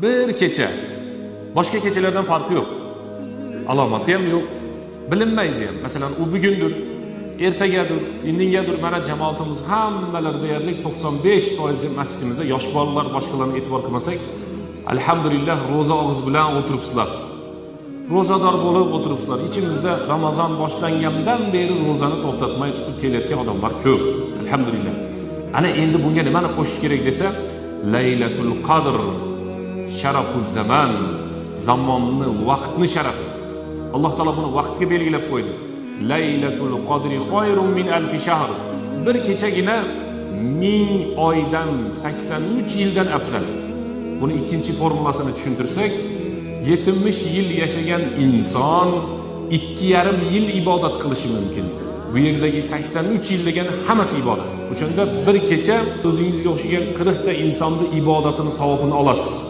Bir kecha. Boshqa kechalardan farqi yo'q. Alomati ham yo'q, bilinmaydi ham. Masalan, u bugundir, ertagadir, indingadir. Mana jamoatimiz hammalari deyarli 95% masjidimizda yosh bolalar, boshqalarni e'tibor qilmasak, alhamdulillah ro'za og'iz bilan o'tiribsizlar. Ro'zador bo'lib o'tiribsizlar. Ichimizda Ramazon boshlangandan beri ro'zani to'xtatmay tutib kelayotgan odamlar ko'p. Alhamdulillah. Ana endi bunga nimani qo'shish kerak desa, Laylatul Qadr sharafuz zaman, zamonni, vaqtni sharafi. Alloh taolo buni vaqtga belgilab qo'ydi. Laylatul Qadri xoyrun min alfi shahr. Bir kechagina 1000 oydan 83 yildan afzal. Buni ikkinchi formulasini tushuntirsak, 70 yil yashagan inson 2,5 yil ibodat qilishi mumkin. Bu yerdagi 83 yil degani hammasi ibodat. O'shanda bir kecha o'zingizga o'xshagan 40 ta insonni ibodatini savobini olasiz.